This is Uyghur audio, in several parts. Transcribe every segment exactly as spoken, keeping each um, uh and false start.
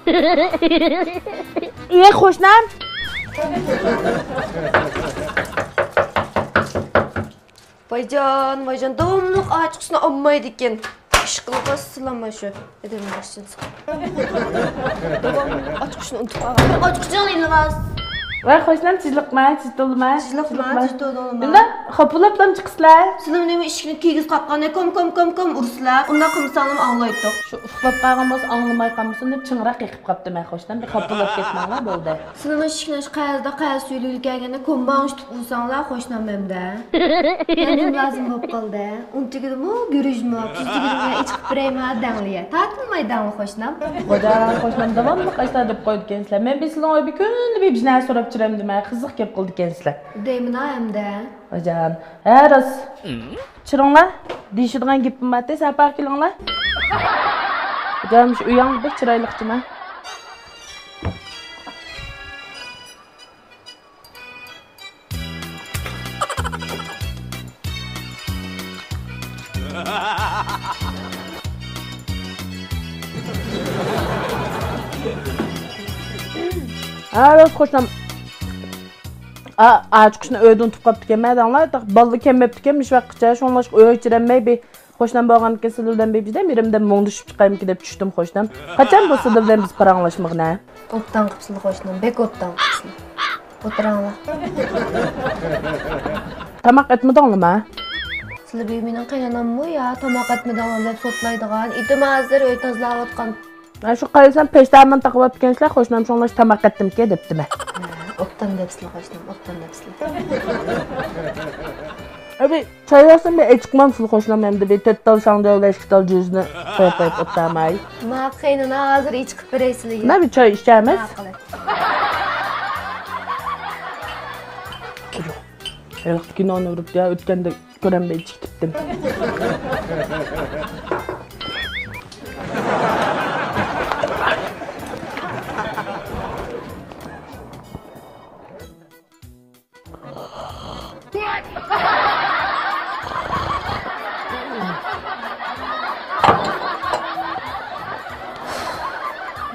ئى، قوشنام! ۋايجان، ۋايجان، داۋاملىق ئاچقۇچنى ئالمايدىكەن. ئىشقىلىپ سىلەممۇ شۇ ئادەمنىڭ ئىشىنى سىقىپ. داۋاملىق ئاچقۇچنى ئۇنتۇپ قالغان. ئاچقۇچىڭنى ئېلىۋاز. ۋاي قوشنام، تېزلىقما، تېز تولىما. تېزلىقما، تېز تولىما. ئۇنداق خاپىلاپلام چىقىسىلەر. سىلەر نېمە ئىشىكنى كىيگۈز قاققاندا كوم، كوم، كوم، كوم ئۇرىسىلەر. ئۇنداق قىلمىساڭلار ئاڭلايتتۇق. شۇ ئۇخلاپ قالغان بولسا ئاڭلىماي قالمىسۇن دەپ چىڭراق قېقىپ قاپتىمەن قوشنام. بىر خاپىلاپ كەتمەڭلار بولدى. سىلىنىڭ ئىشىكنى ئاشۇ قەرزدە قەرز سۈيلۈگە كەلگەندە كومباڭ ئۇشتۇپ ئۇرساڭلار قوشنام مەمدە. مەندىن لازىم بولۇپ قالدى. ئۇنتۇگىدىمۇ گۈرۈژمۇ، پىژدىگىدىمۇ ئېچىقىپ بېرەيما دەڭلىيە. تارتىنماي دەڭلە قوشنام. خوجام، قوشنام داۋاملىق ئاشۇنداق دەپ قويىدىكەنسىلەر. مەن بىر سىلىڭ ئۆيگە كۈندە بىر نەرسە سوراپ چۈرەمدىمە، قىزىق گەپ قىلىدىكەنسىلەر. دەيمىنا ئەمدى. خوجام، ھە راست. چىرىڭلار، دېيىشىدىغان گېپىم بارتى، سەپەر كېلىڭلار. خوجام، شۇ ئۆيۈڭ بەك چىرايلىقچىما. ھە راست قوشنام. ئا، ئاچقۇچنى ئۆيدە ئۇنتۇپ قاپتىكەنمەن دەڭلار. بالىلار كەلمەپتىكەن مۇشۇ ۋاقىتقىچە، شۇڭلاشقا ئۆيگە چىرەممەي بىر قوشنام بولغاندىكىن سىلەر بىلەن بىر بىردەم يېرىمدە مۇڭدىشىپ چىقايمىكىن دەپ چۈشتۈم قوشنام. قاچان بولسا سىلەر بىلەن بىز پاراڭلاشمىغىنە؟ ئوبدان قىپسىلە قوشنام، بەك ئوبدان قىپسىلە. ئولتۇراڭلار. تاماق ئەتمىدىڭلىما؟ سىلەر بىر مېنىڭ قېيناناممۇ يا تاماق ئەتمىدىڭلار دەپ سوتلايدىغان؟ ئېتىم ھازىر ئۆي تازىلاۋاتقان. مانا شۇ قارىسام پەشتامىنى تاقىۋاپتىكەنسىلەر، قوشنام شۇڭلاشقا تاماق ئەتتىمىكى دەپتىمەن. ھە، ئوبدان دەپسىلە قوشنام، ئوبدان دەپسىلە. ئەبى، چاي بەرسەم بىر ئېچىقمامسىلە قوشنام، ئەمدى بىر تۆت تال شاڭجاۋ بىلەن ئىككى تال جۈزنى قويۇپ قويۇپ ئولتۇرماي. ما قېينىنا ھازىر ئېچىقىپ بېرەي سىلىگە. مانا بىر چاي ئىچەرمىز. ماقۇل. ھېلىقى كىنونى ئۇرۇپ يا ئۆتكەندە كۆرەلمەي چىقىپ كەتتىم.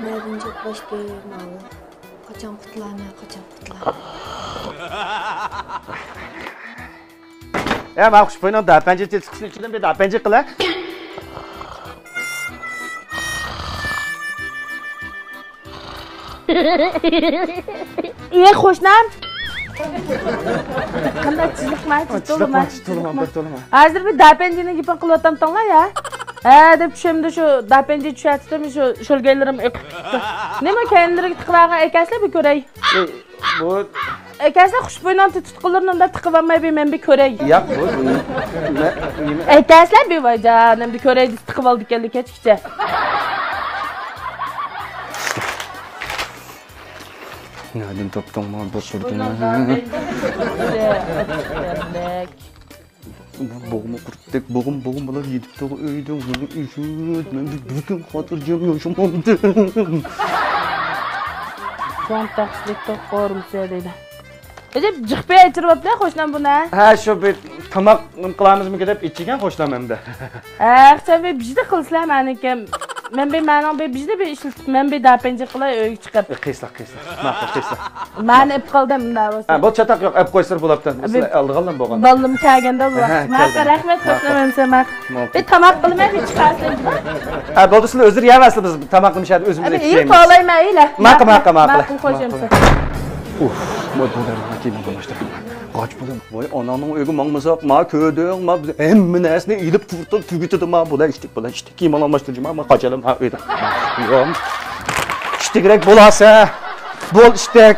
نەدىن جىق باشتى ماۋۇ؟ قاچان قۇتۇلارمەن، قاچان قۇتۇلارمەن؟ ئە، مانا خۇشبۇينىڭ داپەنجى تېتىقىسىنىڭ ئىچىدىن بىر داپەنجى قىلە. ئى، قوشنام! قانداق تېزلىقما، تېز تولىما، تېز تولىما، بىر تولىما. ھازىر بىر داپەنجىنىڭ گېپىنى قىلىۋاتامتىڭلار يا؟ ھە دەپ چۈشۈمدە شۇ داپەنجى چۈشەتتىم، شۇ شۆلگەيلىرىم ئېقىپ كېتىپتۇ. نېمە كەينىلىرىگە تىقىۋالغان ئەكەلسىلە بىر كۆرەي. ئى، بۇ ئەكەلسىلە خۇشبۇينىڭ تېتىتقۇلىرىنى ئۇنداق تىقىۋالماي بىر مەن بىر كۆرەي. ياق، بۇ نېمە؟ ئەكەلسىلە بىر ۋايجان، ئەمدى كۆرەي دېسە تىقىۋالىدىكەنلىك كەچكىچە. نەدىن تاپتىڭ ماڭا بۇ سۈردىنى؟ بوغما قۇرتتەك، بوغۇم، بوغۇم بىلەن يېتىپ تۇر ئۆيدە. مېنى ئۈزۈت، مەن بۈگۈن خاتىرجەم ياشىمامدىم. چوڭ تەخسىلىك توق قورۇمسە دەيدۇ. ئەجەب جىق پېي ئېچىرىۋاپتۇ قوشنام بۇنى. ھە، شۇ بىر تاماق نېمە قىلامىزمىكىن دەپ ئېچىگەن قوشنام ئەمدى. ھە، قىچان بىر بىجدە قىلسىلە مەنىكى. مەن بىر مەنىڭ بىر بىجدە بىر ئىشلىتىپ، مەن بىر داپەنجى قىلاي ئۆيگە چىقىپ. قىلسىلا، قىلسىلا. ماقۇل، قىلسىلا. مەنى ئېپ قالدىم ئۇنداق بولسا. ھە، بۇ چاتاق يوق، ئەپ قويسىلا بولاپتۇ. سىلەر ئالىدىغانلار بولغان. بالىلىرىم كەلگەندە بولغان. ھە، ماقۇل، رەھمەت، قوشنام ئەمسە ماقۇل. بىر تاماق قىلىمەن، بىر چىقارسىلەر. ھە، بولدى، سىلەر ئۆزلىرى يەۋەرسىلەر، بىز تاماقنى مۇشۇ يەردە ئۆزىمىز ئېتىپ يەيمىز. قولايمەن، ئەيلە. ماقۇل، ماقۇل، ماقۇل. ماقۇل، قوشنام. ئۇف، ۋاي، بۇ دەرمان كىيىم ئالماشتۇرۇڭ. غاچ بالام، ۋاي، ئاناڭنىڭ ئۆيىگە ماڭمىساق، ما كۆردۈڭ، ما بىز ھەممە نەرسىنى ئېلىپ تۇرۇپ تۈگىتىدۇ، ما بۇلار ئىشتەك، بۇلار ئىشتەك، كىيىم ئالماشتۇرجى، ما، ما قاچالام، ھا، ئۆيدە. يوم. ئىشتەكرەك بولاسە، بول ئىشتەك.